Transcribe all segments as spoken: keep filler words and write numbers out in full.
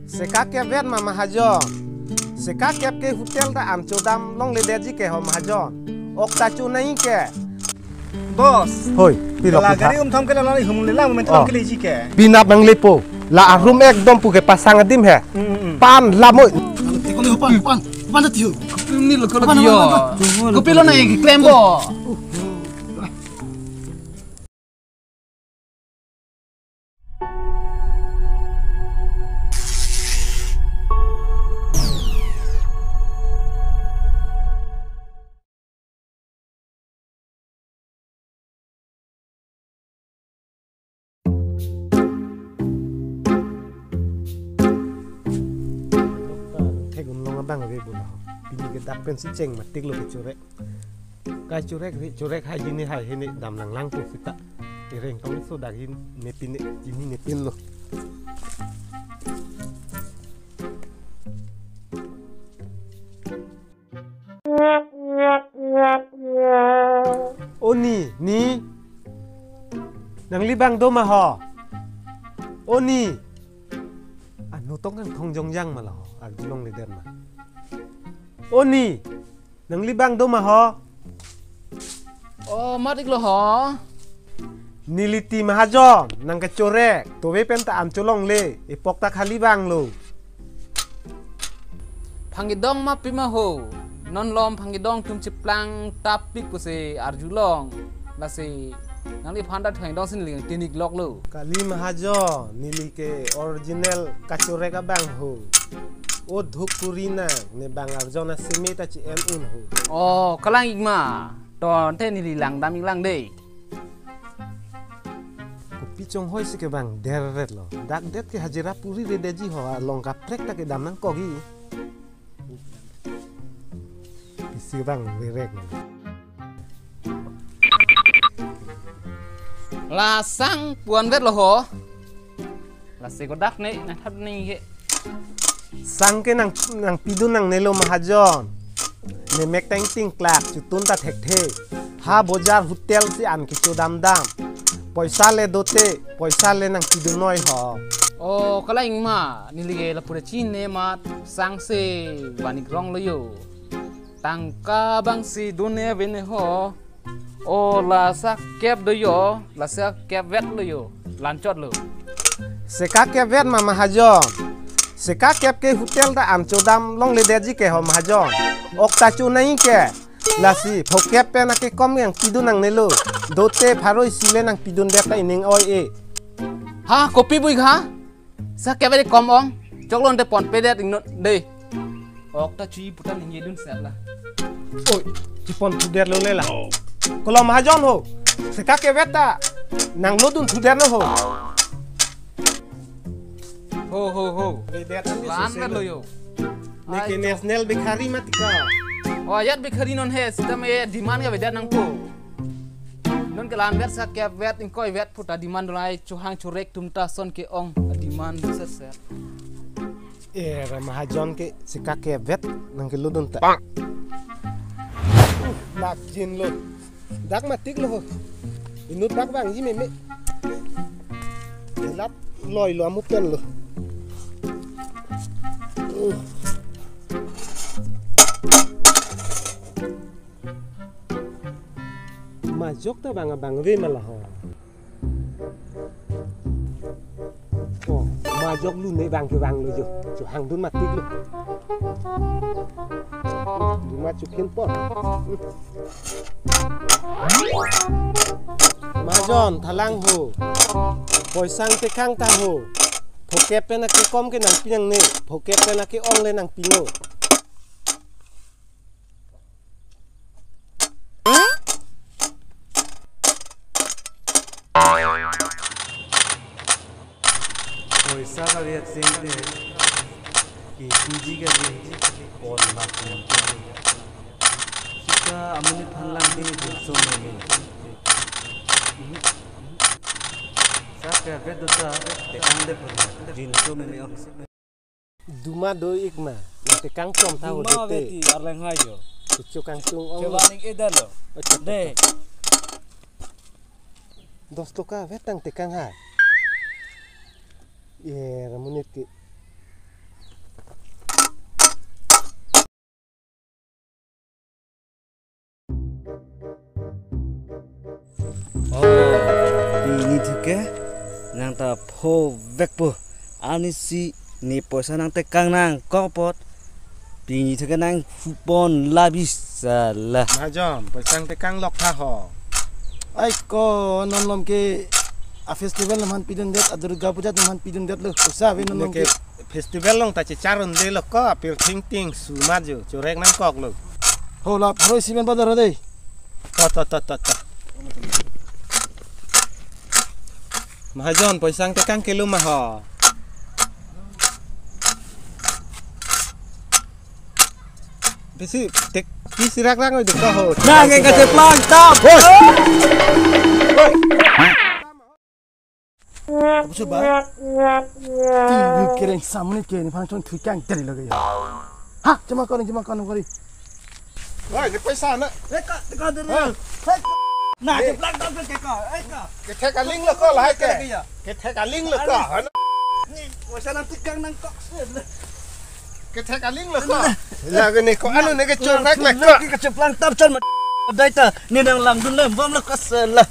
Seka kep vet ma mahajon. Seka kep ke hotel ta an chodam longledetji ke ho mahajon. Ok ta chonai ke. Boss. Hoi, pilo. La gari um thom ke la la hum le la moment Oh. thom ke le ji ke. Pinap nanglepo. La arum ekdom pu ke pasang adim he. Mm, mm, mm. Pan lamoi. Teko le pan, pan, pan ta tiu. Ni lo ko lo Pan, pan, yo. pan, pan. Ko pilo na ki klembo. Thek un long abang ave bula. Pini ke dak pensi cheng matik lo kechorek. Kachorek ri chorek hai hini hai hini dam lang lang tu sita. Ireng tong so dak hin nepin ne chini nepin lo. O ni, ni. Nanglibang do ma ho. O ni. Anu tong kangthong jongjang ma la ho. Arjulongledet ma. O ni. Nanglibang do ma ho. Oh, matik lo ho. Neli ti mahajon, nang kechorek, tove pen ta an cholongle, epok ta khali bang lo. Phangidong ma pi ma ho, non lom phangidong tum chiplang tapik pusi arjulong, lasi nangliphan ta phangidong si neli tinik lok lo. Kali mahajon, neli ke original kachorek abang ho. O dhuk kuri nang, ne bang arjon aseme ta chi-en un ho. Oh, kalang ik ma. Ton te neli langdam ik lang dei. Kopi chonghoi si ke bang derret lo. Dak det ke hajira puri re deji ho, along kaprek ta ke dam nangkok i. Pisi bang rerek lo. La sang puan vet lo ho. Lasi kodak ne, nang thap ne he. Sang ke nang, nangpidun nangne lo mahajon. Ne mek teng tingklak, chutun ta thekthe. Ha bojar hotel si an kecho damdam. Poisa le dote, poisa le nangpidun noi ho. Oh, kalang ik ma, neli ke lapu re chine mat, sang se van ik rong lo yo. Tangka bang si dun ne ave ne ho. O la sa kep do yo, la sa kep vet lo yo, lanchot lo. Seka kep vet ma mahajon. Seka kep ke hotel ta an chodam longledetji ke ho mahajon. Ok ta chonai ke. Lasi, phokep pen ake kom nangpidun nangne lo. Dote pharo isi le nangpidundet ta ining oi e. Ha, kopi bui ha? Sa kep vet kom ong, choklo te ponpedet ingnot dei. Ok ta chi putan hingi dun set la. Oi, chipon thudet lo le la. Kolo mahajon ho. Seka kep vet ta nanglo dun thudet lo ho. Ho, ho, ho. Be det an Lan sese vet lo lo. Yo. Ne ke Ai, National Bakery matika. Oh, ayat bakery non he, sita me demand ka vedet nangpo. Non ke lan vet sa kep vet ingkoi vet puta demand lai chuhang churek tum ta son ke ong demand set set. Eh, ra mahajon ke seka kep vet nangkelo dun ta. Pak. Uh, lak jin lo. Dak matik lo ho. Inut bak bangji meme. Lat loi lo amu pen lo. Uh. Majok ta bang abang ave ma la ho. Oh, majok lu ne bang ke bang lo jo. Chuhang dun matik lo. Duma chukin pon. Majon, thalang ho. Poisa nangtekang ta ho. Phokep pen ake kom ke nangpi nangne. Phokep pen ake ong le nangpi no. Poisa ka vet sing te ki P G ka di pon bak pon. Sita amonit than lang dini dun so meme. Sa ke vet do ta tekang de pon. Dun so meme. Duma do ik ma, nangtekang chom ta ho Duma dete. Veti arleng hai jo. Kuchuk kangtung ong. Coba ning edar lo. Oh, coba. Deh. Dos toka vet nangtekang ha. Ye, ra monit ke. Nang ta pho vekpo. Arnisi ne poisa nangtekang nangkok apot, pini theke nang hupon labis sala. Mahajon, poisa nangtekang lok tha ho. Ai ko, non malom ke a festival atum aphan pidundet, a Durga Puja atum aphan pidundetlo. Poisa ave non malom ke. Neke festival along ta chechar-un-edetlo ko, apir thingting sumat jo, chorek nangkoklo. Ho la, pharo isi pen padar dei. To, to, to, to, to. Mahajon, poisa nangtekang kelo ma ho. Pisi, tek, pisi rak rak oi dukha ho. Nang ke kacheplang tap. Hoi. Hoi. Apa coba? Tinggi kereng samne ke nephan chon thuikang dari lagi ya. Ha, cuma kau ni, cuma kau ni. Woi, ne poisa na. Eh, ka, ka dari. Hoi. Hei. Nah, eh, cheplang tap ke ka. Eh, ka. Kethek aling lo ko lahai ke. Kethek aling lo ko. Ni, poisa nangtekang nangkok. Kethek aling lo ko. Lake ne ko, ano ne ke chorek le ko. Kacheplang tap chon ma. Dai ta, ne nanglangdun lembom lo ko sala.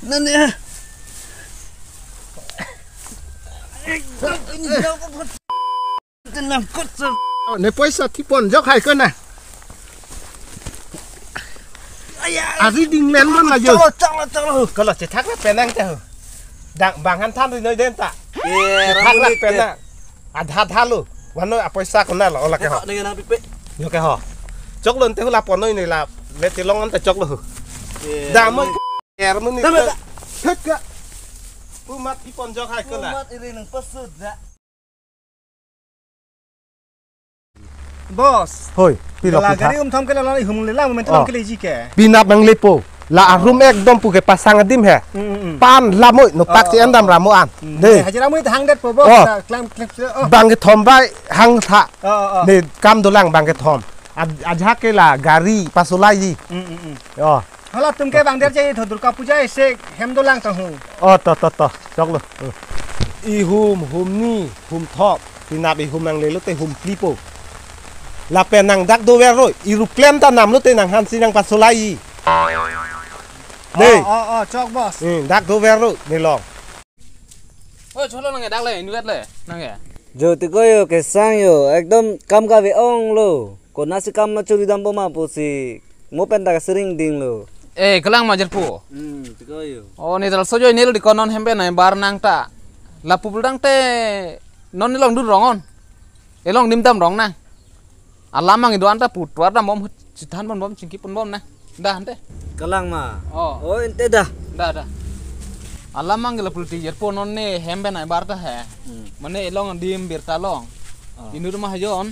Nane. Tenang kot sala. Ne poisa thipon jok hai ko na. Aya. Ari ding len bon la jo. Chalo, chalo, chalo. Kalau chethak la penang ta ho. Dang bang han than ri noi den ta. Eh, chethak la ramu ni penang. Adha adha lo. Wano apoisa kona lo, ola ke ho. Eko, dengan api pe. Yo ke ho. Choklo ante hula ponoi ni la. Le tilong ante choklo ho. Eh, damoi. Ramu ni. Er muni. Dame ta. Hek ka. Umat ipon jok hai ko la. Umat iri nang pasut da. Boss. Hoi, pilok la pitha. Gari um thom ke la la hum le la moment. Oh. Thom ke le ji ke. Pinap nanglepo. La arum ekdom pu kepasang adim he. Mm, mm, mm. Pan lamoi, no pak si endam ramo an. Mm. Dei. Hajira mui hang det po boss. Oh. La klam klam. Oh. Bang kethom bai hang tha. Oh, oh, oh. Ne kam dolang bang kethom. Aj-, ajak ke la gari pasolai ji. Mm, mm, mm. Oh. Halatum ke bang der je tho Durga Puja ese hem dolang ta ho. Oh, to, to, to. Choklo. Hmm. Ihum, hum ni, hum thom. Pinap ihum nanglelo te hum phli po. Lapen nang dak dover ro. Eroplane ta namlo te nang hansi nang pasolai. Dei. Oh, oh, oh, chok boss. Hmm, dak dover ro, ne long. Oh, cholo nang dak le, inut le, nang ya. Jo tiko jo, kesang jo, ekdom kam kave-ong lo. Konatsi kam ma churi dampo ma pusi mo pen ta kasiring ding lo. Eh, kelang ma jerpo. Hmm, tiko jo. Oh, ne tal sojo ne lo di konon hem pen nai bar nang ta. Lapu pulang te non ne longdun rong on. Elong dim dam rong nang. Alam mang ido anta pu tuar dam bom, chithan pon bom, chingki pon bom nang. Dah ante. Kelang ma. Oh. Oh, ante dah. Dah, dah. Alam mang lapu ti jerpo non ne hem pen nai bar ta he. Hmm. Mane elong dim birta long. Oh. Inut mahajon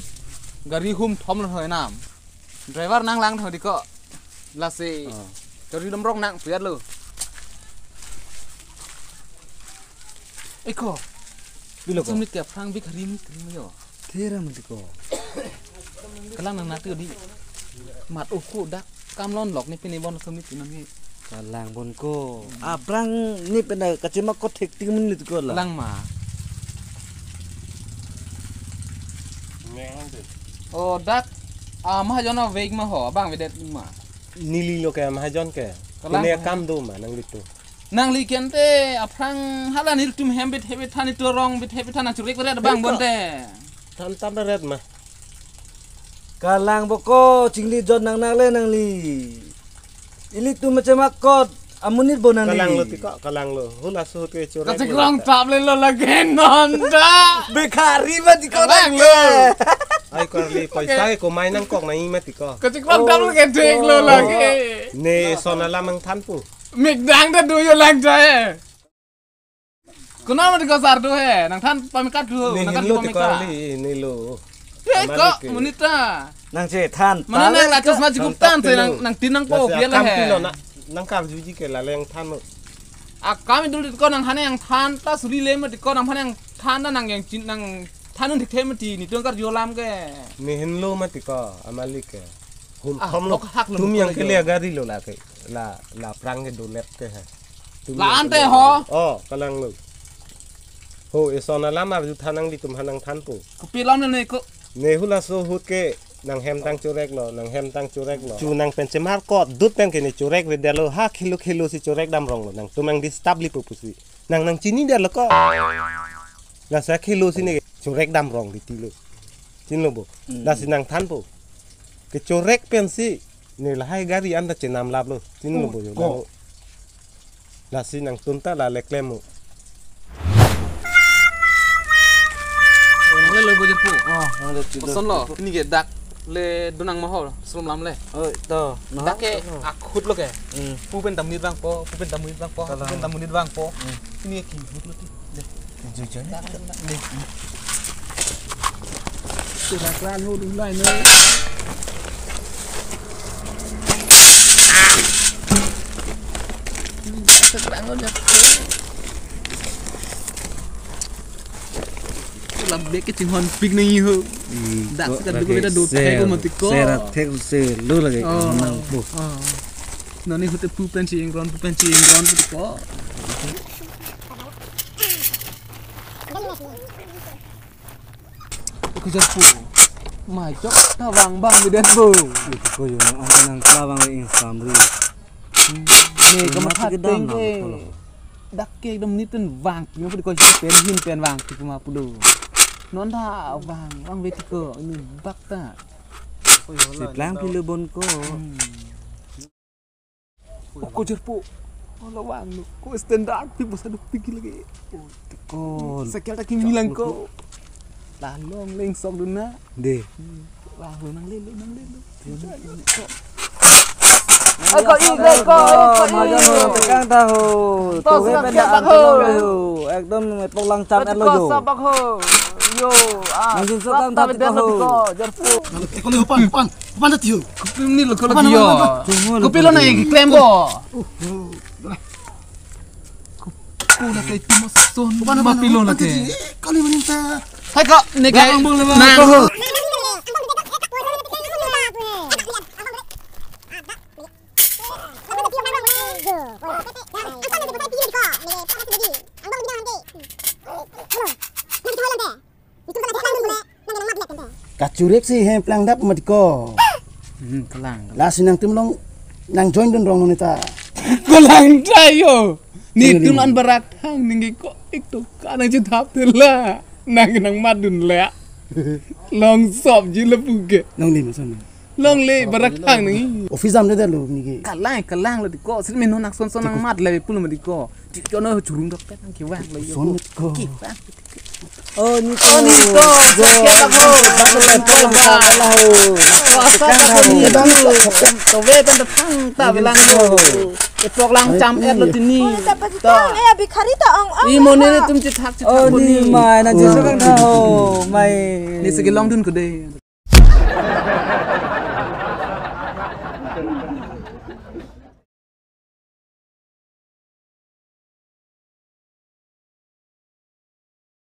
gari hum thom lo hoi nam. Driver nanglang tho di ko. Lasi. Oh. Churi dam rong nang piat lo. Eko. Bilo ko. Sumit ke phrang bik hari ni kring yo. Thera mati ko. Kelang nang nati di. Mat uku dak kam lon lok ni pini bon sumit non ni. Kelang bon ko. Abrang ni pena kachima ko thek ting menit ko la. Kelang ma. Oh, dak, ah, mahajon a vek ma ho, bang vedet ma. Neli lo ke mahajon ke. Kelang. Kene ma. Kam do ma nanglitum. Nangli kente aphrang hala nelitum hem bit hebit than iturong bit hebit than achurik red bang bonte. Than tam red ma. Kelang boko chingli jon nang nang le nangli. Ilitum macam akot amonit bo nangli. Kelang lo tiko, kelang lo. Hula suhut ke churek. Kachikrong tap le lo lagi non da. Bekhari ma tiko kelang lo. Ai karli paisa ko mai nangkok nai ma tiko. Kachikrong tap le ke thek lo lagi. Ne son alam nangthan pu. Mikdang ta do jo lang jai. Kuna ma tiko sar do he, nangthan pamikar do, ne nangthan hin lo tiko pamikar. Li, ne lo. He ko, malik ke. Monit ta. Nang chethan. Mana nang lachos ma jigup than se nang, nang tin nang po biar le he. Nang karjuji ke la leng than lo. Akam idul tiko nang hane yang than ta suri le ma tiko nang hane yang than ta nang yang chin nang than un thik the ma ti nelitum karju alam ke. Ne hin lo ma tiko, amalik ke. Hum thom lo. Ah, hak lo tum yang kele gari lo la ke. La, la prang ke dolet ke he. Tum la yang ante kele ho. Oh, kelang lo. Ho, eson alam arju than nanglitum hanang than po. Kopi lom ne ko. Ne hula suhut ke nang hem tang churek lo, nang hem tang churek lo. Chu nang pen chemar ko, dut pen ke ne churek vedet lo, ha khelo khelo si churek dam rong lo, nangtum nang disturb li po pusi. Nang nang chini der lo ko. Lasi akhelo si ne chorek dam rong titi lo. Chinilo bo. Hmm. Lasi nangthanpo. Kechorek pensi ne lahai gari anta chenam laplo. Chinilo bo yo. Ko. Lasi nangtum ta la le klem mo. Nang le lo bo jirpo. Oh, nang le tilo. Koson lo, pini ke dak le donang ma ho, srum lam le. Oh, to. Dak ke akhut lo ke. Hmm. Pu pen dam monit vangpo, pu pen dam monit vangpo, pu pen dam monit vangpo. Hmm. Pini ke ahut lo ti. Jujur. Surat lalu dulu ini. Sekarang udah. Lam bek ke chinghon pik nang iho. Hmm, dak ko sekat duk beda dot thek ko mati ko. Serat thek se lo lagi. Oh. Nang, oh. Non iho te pu pen si ingron, pu pen si ingron mati ko. Ko jirpo. Majok ta vang bang biden po. Ito ko yun ang ang ta vang ing samri. Ne kamatha kedam teng ke. Dak ke ekdom ni pen vang, pu ko pen hin pen vang, pu ma pulo. Non ta vang, vang beti ko, ini bak ta. Si plang pilo bon ko. Hmm. Ko jirpo. Ala vang lo. Ko standard pi bosa duk pigi lagi. Ko. Sekel ta kimi lang ko. La long leng sok dun na. De. Vang lo nang lelo, nang lelo. Ako i, ako i, ako i. Majan ho, tekang ta ho. To, to, sudah benda siap, anti ho. Long lo ho. Ekdom epok lang cham et lo ho. Sap ho. Yo, ah. Nang jin so kang ta tiko ho. Jirpo. Eko le pan, pan, pan ta tiyo. Kopi ni lo ko lo yo. Kopi lo na yang klem bo. Ko la kai tu mas son. Pan, ma pan, pilo la pan ke. Kali maninta. Hai ko, ne kai. Ang bong le ma. Nang. Ko ho. Kachorek si hem plang dap mati ko. Hmm, kelang. Lasi nangtum long nang join dun rong neta. Kelang ta yo. Netum an barak thang ningke ko ik to ka nang chethap thela. Nang nang mat dun le. Long sop ji le puke. Long ni masan. Long le barak thang ni. Office jam de lo ni ke. Kelang, kelang lo tiko. Sini menu nak son son nang mat le pulo ma tiko. Tiko no churung dok pet nang kiwang lo yo. Son ko. Kiwang. Oh, ni to. Oh, ni to. Jacket bag ho. Bag ho, bag ho. Bag ho, bag ho. To ve pen ta thang ta velang yo. Epok lang cham et lo tini. To. Eh, bikhari ta ong ong. I mo ni tum chithak chithak. Oh, ni mai na jesu kang tha ho. Mai. Ni sigi long dun ko de.